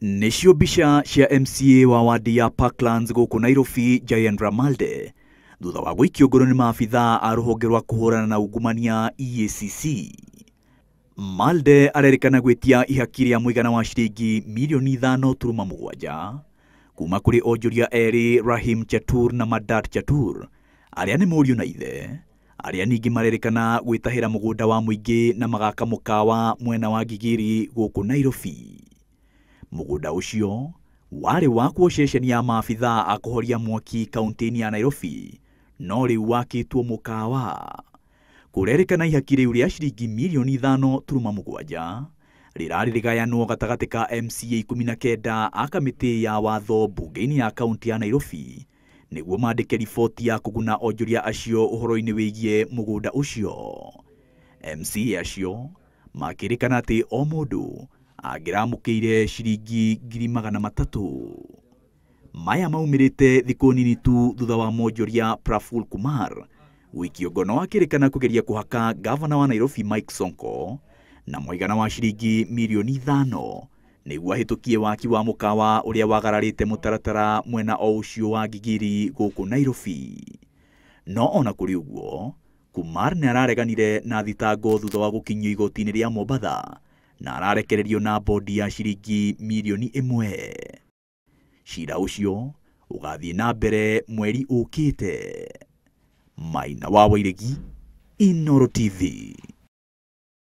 Nĩcio mbica cia MCA wa wadi ya Parklands gũkũ Nairobi Jayendra Malde thutha wa gũikio ngoro nĩ maabithaa a rũhonge rwa kũhũrana na ungumania EACC. Malde arerĩkana gwĩtia ihaki rĩa mũigana wa ciringi mirioni 5.7 kuma kũrĩ onjoria erĩ Rahim Chatur na Madat Chatur arĩa nĩ mũriũ na ithe arĩa ningĩ marerĩkana gwĩtahĩra mũgũnda wa mũingĩ na magaka mũkawa mwena wa Gigiri gũkũ Nairobi. Mũgũnda ũcio warĩ wakwo ceceni ya maabithaa a kũhoria mwaki kaunti-inĩ ya Nairobi no rĩu wakĩtwo mũkawa. Kũrerĩkana ihaki rĩu rĩa ciringi mirioni 5.7 rĩrarĩ rĩgayanwo gatagatĩ ka MCA 19 a kamĩtĩ ya watho mbunge-inĩ ya kaunti ya Nairobi nĩguo mandĩke riboti ya kũguna onjoria acio ũhoro-inĩ wĩgiĩ mũgũnda ũcio. MCA acio makĩrĩkana atĩ o mũndũ angĩramũkĩire ciringi 300,000. Maya maumĩrĩte thikũ nini tu thutha wa mwonjoria Praful Kumar gũikio ngono akĩrĩkana kũgeria kũhaka gavana wa Nairobi Mike Sonko na mũigana wa ciringi mirioni 5 nĩguo ahĩtũkie waki wa mũkawa ũrĩa wagararĩte mũtaratara mwena o ũcio wa Gigiri gũkũ Nairobi. No ona kũrĩ ũguo, Kumar nĩ arareganire na thitango thutha wa gũkinyio igoti-inĩ rĩa Mombatha na ararekererio na bondi ya ciringi mirioni 1. Cira ũcio ũgathiĩ na mbere mweri ũkĩte. Maina wa Wairegi, Inooro TV.